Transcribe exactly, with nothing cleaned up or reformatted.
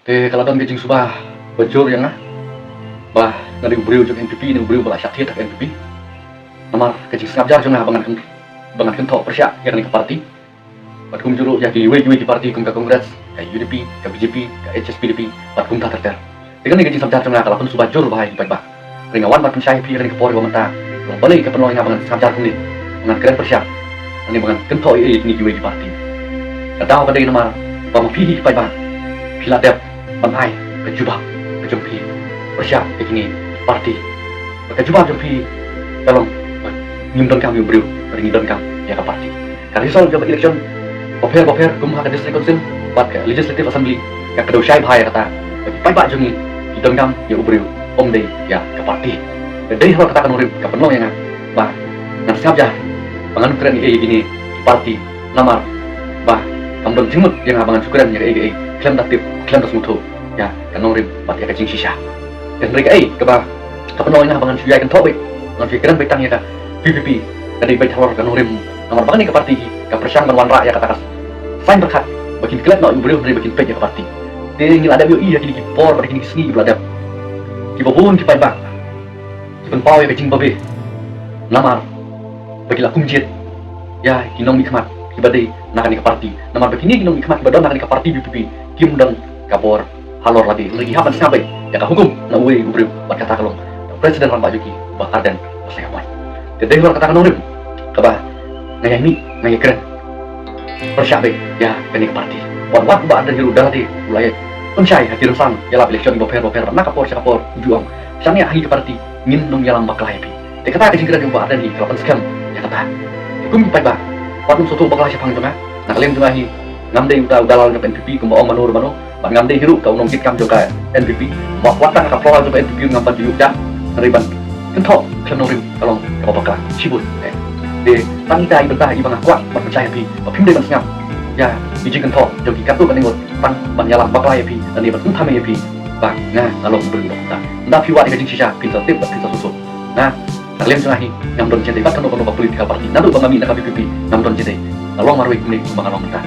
Te ka la don ka jingsuba ba jur ïa nga ba nga dei u briew jong N P P, ne u briew ba la shah thied ha ka N P P. Namar ka jingsngap jar jong nga ba ngan kyn-, ba ngan kynthoh pyrshah ïa kane ka party. Bad kumjuh ruh ïa kiwei kiwei ki party kum ka Congress, ka U D P, ka B J P, ka H S P D P, bad kumta ter ter. Te kane ka jingsngap jar jong nga ka la pynsuba jur bha ïa ki paidbah. Hynrei nga wan ban pynshai ïa phi ha kane ka por ba mynta. Long balei ka pynlong ïa nga ba ngan sngap jar kumne, ba ngan kren pyrshah, lane ba ngan kynthoh ïa ïa kine kiwei ki party. Ka daw ka dei namar ba ma phi hi ki paidbah, phi la dep ban ai ka jubab ka jong phi pyrshah ïa kine ki party. Bad ka jubab jong phi ka long ba ngim donkam ïa u briew, bad ngi donkam ïa ka party. Ka result jong ka election bapher bapher kum ha ka District Council bad ka Legislative Assembly ka kdew shai bha ïa kata ba ki paidbah jong ngi ki donkam ïa u briew, ym dei ïa ka party. Ka dei halor kata ka nongrim ka pynlong ïa nga ba ngan sngap jar ba ngan kren ïa kine ki party, namar ba kam don jingmut ïa nga ba ngan shu kren ïa kaei kaei khlem da tip, khlem da sngewthuh ïa ka nongrim bad ïa ka jingshisha. Hynrei kaei kaba ka pynlong ïa nga ba ngan shu ïai kynthoh beit, ngan shu ïai kren beit tang ïa ka V P P, ka dei beit halor ka nongrim. Namar ba kane ka party hi ka pyrshang ban wanrah ïa kata ka saiñ pyrkhat ba kin klet noh ïa u briew hynrei ba kin peit ïa ka party. Te ngi la dep ïohi ha kine ki por bad kine ki sngi kiba la dep, kiba bun ki paidbah ki pynpaw ïa ka jingbabe namar ba ki la kum jied ïa ki nongmihkhmat kiba dei na kane ka party. Namar ba kine ki nongmihkhmat kiba don na kane ka party V P P kim don ka bor halor lade, hynrei ki hap ban sngap beit ïa ka hukum na uwei u briew, bad kata ka long President rangbah jong ki, Bah Ardent Basaiawmoit. Te dei halor kata ka nongrim kaba nga ïai mih, nga ïai kren pyrshah beit ïa kane ka party. Wat wat u Bah Ardent hi ruh da lade u la ïai pynshai ha ki rynsan ïalap election bapher bapher, na ka por sha ka por u ju ong, shaniah ha ngi ka party ngin ym ïalam bakla ïa phi. Te kata ka jingkren jong u Bah Ardent hi ka la pynskhem ïa kata. Te kum ki paidbah, wat nym sngewthuh bakla shaphang jong nga. Na ka liang jong nga hi, ngam dei uta u dalal jong ka N P P kumba ong mano mano, bad ngam dei hi ruh ka u nongkitkam jong ka N P P. Wat, wat tang ka plola jong ka N P P ngam pat ju ïuh jam, hynrei ban kynthoh khlem nongrim ka long kaba bakla shibun. Eh, te tang ita i bynta iba nga kwah ban pynshai ha phi ba phim dei ban sngap ïa ki jingkynthoh jong ki katto katne ngut tang ban ïalam bakla ïa phi lane ban ym thymmai ïa phi ba nga, nga long u briew uba kumta. Ynda phi wad ïa ka jingshisha phin sa tip bad phin sa sngewthuh. Nga, na ka liang jong nga hi, ngam don jingïadei bad kano kano ka political party. Naduh ba nga mih na ka V P P ngam don jingïadei. Nga long marwei kumne kumba nga long mynta.